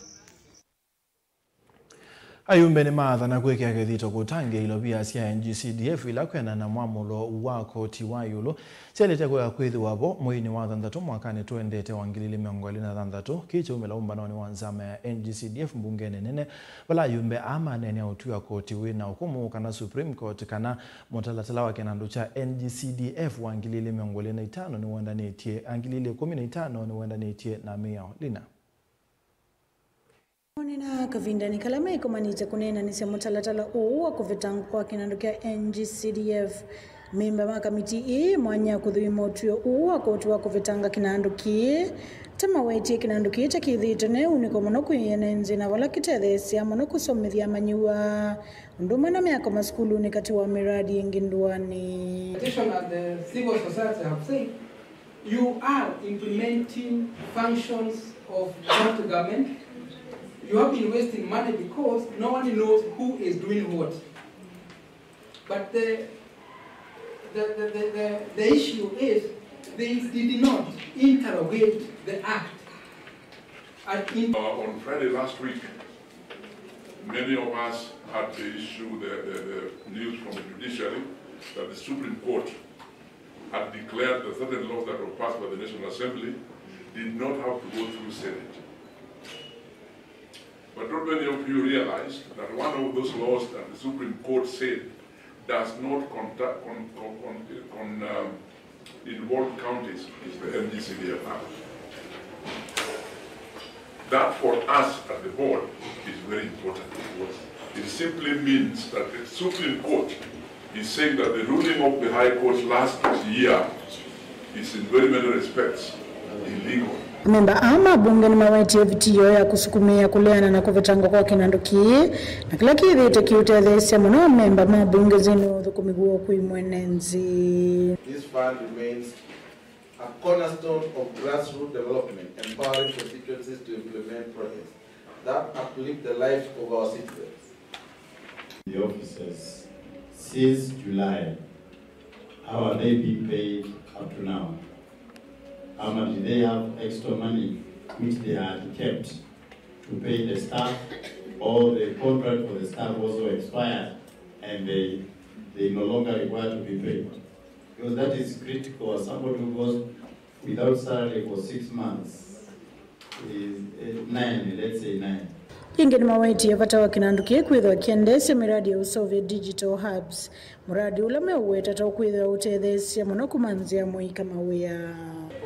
Ayumbe nĩmaathana kwĩkĩa kĩthito kũtangĩĩa ilovia sya N G C D F ila kwĩanana na mwamũlo wa koti wa ĩũlũ syaĩlĩte kwĩka kwĩthĩwa vo mweinĩ wa thanthatũ mwakanĩ tũendete wa ngili ili mĩongo ĩlĩ na thanthatũ, kĩĩ kyaumĩla ũmbanonĩ wa nzama ya N G C D F mbungenĩ nene, vala ayumbe aa maneenea ũtwi wa koti wĩ na ũkũmũ, kana Supreme Court, kana mũtalatala wa kĩnandũ kya N G C D F wa ngili ili mĩongo ĩlĩ na itano nĩwendanĩtye, a, ngili ili ikũmi na itano nĩwendanĩtye na mĩao. Lina. Nĩ na kavindanĩ kala meĩkũmanĩte kũneenanĩsya mũtalatala ũũ wa kũvetangwa kwa kĩnandũ kya N G C D F, memba ma kamiti ĩĩ mwanya kũthũima ũtw'ĩo ũũ wa koti wa kũvetanga kĩnandũ kĩĩ, ta mawetie kĩnandũ kĩĩ ta kĩthĩĩtwe na ũunĩko mũno kwĩ ene nthĩ na vala kĩtetheesya mũno kũsomethya amanyĩw'a ũndũ ũmwe na myako masukulunĩ katĩ wa mĩradi ĩngĩ ndũanĩ. Petition and the civil society have said, you are implementing functions of county government. You have been wasting money because no one knows who is doing what. But the, the, the, the, the, the issue is they did not interrogate the act. And in Uh, on Friday last week, many of us had the issue, the, the, the news from the judiciary that the Supreme Court had declared that certain laws that were passed by the National Assembly did not have to go through Senate. But not many of you realized that one of those laws that the Supreme Court said does not contact, con, con, con, con, um, involve counties is the N G C D F Act. That for us at the board is very important because it simply means that the Supreme Court is saying that the ruling of the High Court last year is in very many respects illegal. Amemba aa ma mbunge nĩmawetie ĩvĩtĩo ya kũsukumĩa kũleana na kũvetangwa kwa kĩnandũ kĩĩ, na kĩla kĩthĩĩtwe kĩũtetheesya mũno amemba ma mbunge nthĩnĩ wa ũthũkũmi woo kwĩ mwene nthĩ. This fund remains a cornerstone of grassroots development, empowering constituencies to implement projects that uplift the lives of our citizens. The officers since July, how are they being paid up to now? How much do they have extra money which they had kept to pay the staff, or the contract for the staff also expired and they, they no longer require to be paid? Because that is critical. Somebody who goes without salary for six months is, eh, nine, let's say nine. Ĩngĩ nĩmawetie vata wa kĩnandũ kĩĩ kwĩthwa kĩendeesya mĩradi ya ũseũvya digital hubs, mũradi ũla meũweta ta ũkwĩthĩwa ũtetheesya mũno kũmanthĩa mũika mawĩa.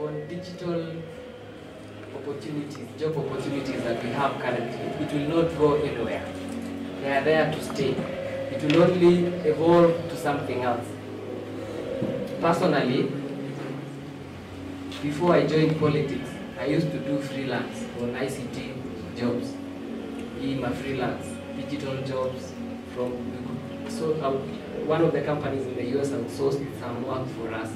On digital opportunities, job opportunities that we have currently, it will not go anywhere. They are there to stay. It will only evolve to something else. Personally, before I joined politics, I used to do freelance on I C T jobs. Hii ma freelance, digital jobs, from, so, uh, one of the companies in the U S outsourced some work for us.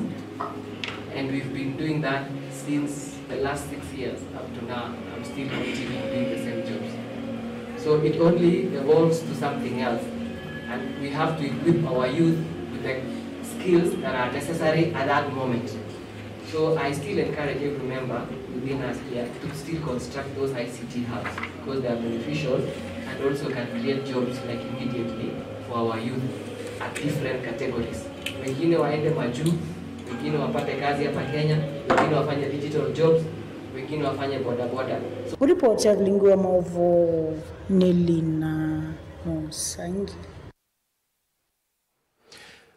And we've been doing that since the last six years up to now. I'm still continuing doing the same jobs. So it only evolves to something else. And we have to equip our youth with the skills that are necessary at that moment. So I still encourage every member within us here to still construct those I C T hubs because they are beneficial and also can create jobs, like, immediately for our youth at different categories. Wengine waende majuu, wengine wapate kazi hapa Kenya, wengine wafanye digital jobs, wengine wafanye boda boda. So Kũripoti Evelyn Ngua Maũvoo, nĩ Lina Mũsangi.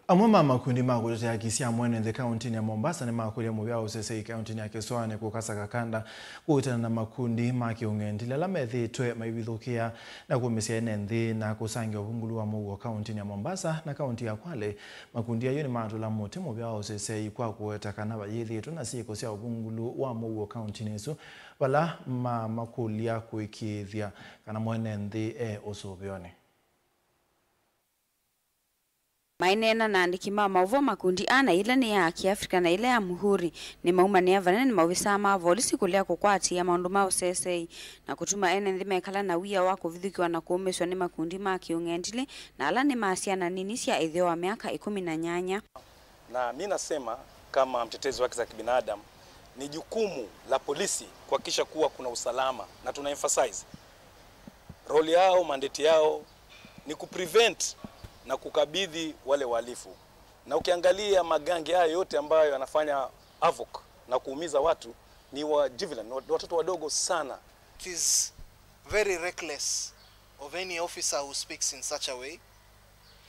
Amwe ma makundi ma kũtetea haki sya mwene nthĩ kaũntĩnĩ ya Mombasa nĩmakũlya mũvĩa wa ũsesei kaũntĩnĩ ya Kĩsoanĩ kũkasa kakanda kũĩtana na makundi ma kĩũng'endilĩ ala methĩĩtwe maivithũkĩa na kũmĩsya ene nthĩ na kũsangĩa ũvungũlu wa mũuo kaũntĩnĩ ya Mombasa na kaũntĩ ya Kwale. Makundi ayo nĩmatũla mũtĩ mũvĩa wa ũsesei kwa kũweta kana vayĩthĩĩtwe na syĩko sya ũvungũlu wa mũuo kaũntĩnĩ ĩsu, vala mamakũlya kũĩkĩĩthya kana mwene nthĩ e ũsũvĩonĩ. Maineena na andĩki ma maũvoo, makundi ana, ĩla nĩ ya Kiafrika na ĩla ya Muhuri, nĩmaumanĩa vanene na maovisaa ma volisi kũlea kũkwatĩĩa maũndũ ma ũsesei na kũtuma ene nthĩ mekala na wia wa kũvithũkĩwa na kũũmĩswa nĩ makundi ma kĩũng'endilĩ na ala nĩ ma syana nini sya ĩtheo wa myaka ĩkũmi na nyanya. Na mi nasema kama mtetezi wa haki za kibinadamu, ni jukumu la polisi kuhakikisha kuwa kuna usalama, na tuna emphasize role yao, mandate yao ni kuprevent na kukabidhi wale wahalifu. Na ukiangalia magangi haya yote ambayo yanafanya havoc na kuumiza watu ni wa juvenile, ni watoto wadogo sana. It is very reckless of any officer who speaks in such a way.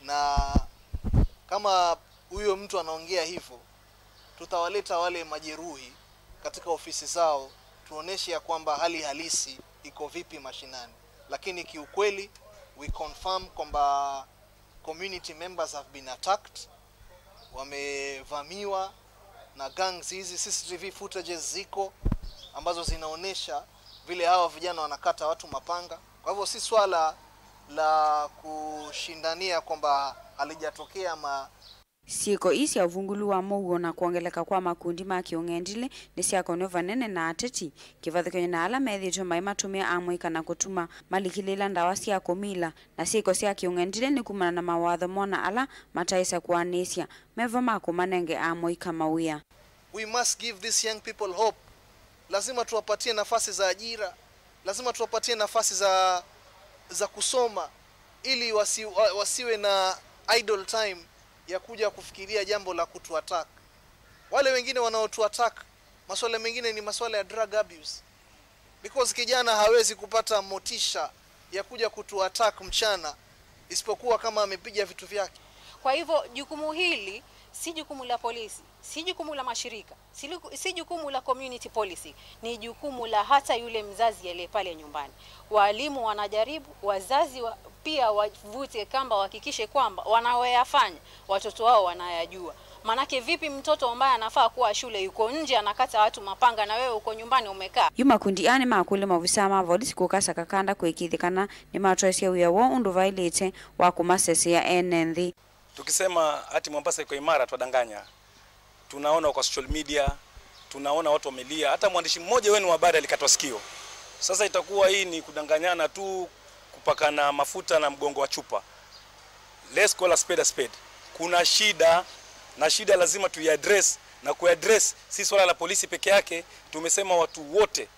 Na kama huyo mtu anaongea hivyo, tutawaleta wale majeruhi katika ofisi zao, tuoneshe ya kwamba hali halisi iko vipi mashinani. Lakini kiukweli, we confirm kwamba community members have been attacked, wamevamiwa na gangs hizi. C C T V footages ziko ambazo zinaonyesha vile hawa vijana wanakata watu mapanga. Kwa hivyo si swala la kushindania kwamba halijatokea ama Syĩko ii sya ũvungũlu wa mũuo na kwongeleka kwa makundi ma kĩũng'endilĩ nĩsyakonw'e vanene na ateti, kĩvathũkany'o na ala methĩĩtwe maimatũmĩa amũika na kũtuma malikĩlĩĩla ndawa sya kũmila, na syĩko sya kĩũng'endilĩ nĩ kumana na mawatho mona ala mataĩsa kũanĩsya me vo ma kũmanenge amũika mawĩa. We must give these young people hope. Lazima tuwapatie nafasi za ajira, lazima tuwapatie nafasi za, za kusoma ili wasi, wa, wasiwe na idle time ya kuja kufikiria jambo la kutuattack. Wale wengine wanaotuattack, masuala mengine ni masuala ya drug abuse, because kijana hawezi kupata motisha ya kuja kutuattack mchana isipokuwa kama amepiga vitu vyake. Kwa hivyo, jukumu hili si jukumu la polisi, si jukumu la mashirika, si liku- si jukumu la community policy, ni jukumu la hata yule mzazi aliye pale nyumbani. Walimu wanajaribu, wazazi wa, pia wavute kamba, wahakikishe kwamba wanaoyafanya watoto wao wanayajua. Manake vipi mtoto ambaye anafaa kuwa shule yuko nje anakata watu mapanga na wewe uko nyumbani umekaa? Yu makundi aa nĩmakũlya maovisaa ma volisi kũkasa kakanda kũĩkĩĩthya kana nĩmatwaĩsya wĩa woo ũndũ vaĩlĩte wa kũmasesea ene nthĩ. Tukisema ati Mombasa iko imara, twadanganya. Tunaona kwa social media, tunaona watu wamelia. Hata mwandishi mmoja wenu wa habari alikatwa sikio. Sasa itakuwa hii ni kudanganyana tu, kupakana mafuta na mgongo wa chupa. Let's call a spade a spade. Kuna shida, na shida lazima tuiaddress, na kuiaddress si swala la polisi peke yake. Tumesema watu wote,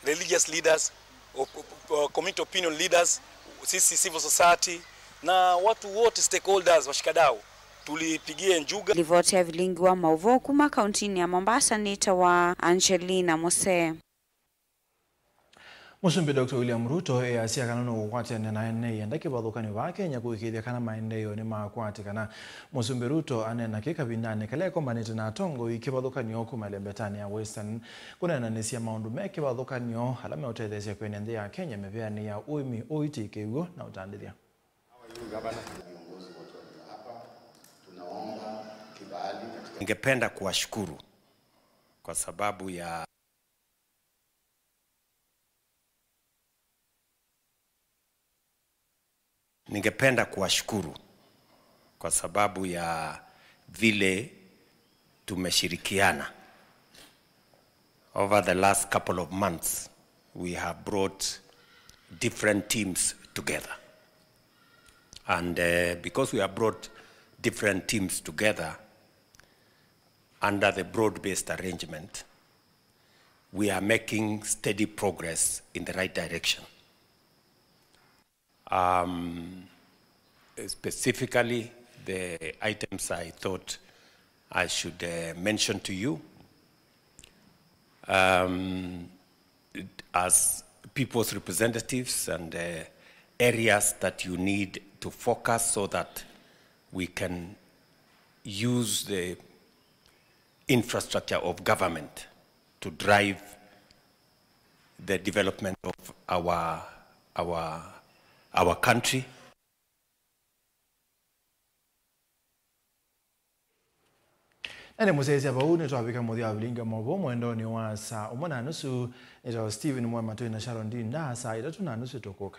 religious leaders, op- op- community opinion leaders, sisi civil society, na watu wote, stakeholders, washikadau, tulipigie njuga. Livoti ya vilingi wa mauvoo kuma kauntinĩ ya Mombasa nĩ ta wa Angelina Musee. Mũsumbĩ Doctor William Ruto easya kana nũkũkwatĩanĩa na ene ĩenda kĩvathũkany'o vaa Kenya kũĩkĩĩthya kana maendeeo nĩmakwatĩkana. Mũsumbĩ Ruto aneena kĩ kavindanĩ kala ekombanĩte na atongoi kĩvathũkany'o kuma ĩlembetanĩ ya Western kũneenanĩsya maũndũ me kĩvathũkany'o ala meũtetheesya kwĩanĩa nthĩ ya Kenya mĩveanĩ ya ũĩmi, ũiiti, kĩw'ũ na ũtandĩthya. Ningependa kuwashukuru kwa sababu ya Ningependa kuwashukuru kwa sababu ya vile tumeshirikiana. Over the last couple of months, we have brought different teams together. And, uh, because we have brought different teams together under the broad-based arrangement, we are making steady progress in the right direction. Um, specifically, the items I thought I should, uh, mention to you, um, as people's representatives and, uh, areas that you need to focus so that we can use the infrastructure of government to drive the development of our, our, our country. Na nĩ mũsyaĩĩsya vau nĩtwavika mũthya wa vilingi wa maũvoo mwendonĩ wa saa ũmwe na nusu. Nĩtawa Stephen Mwema, twĩ na Sharon Ndinda. Saa itatũ na nusu tũkũka.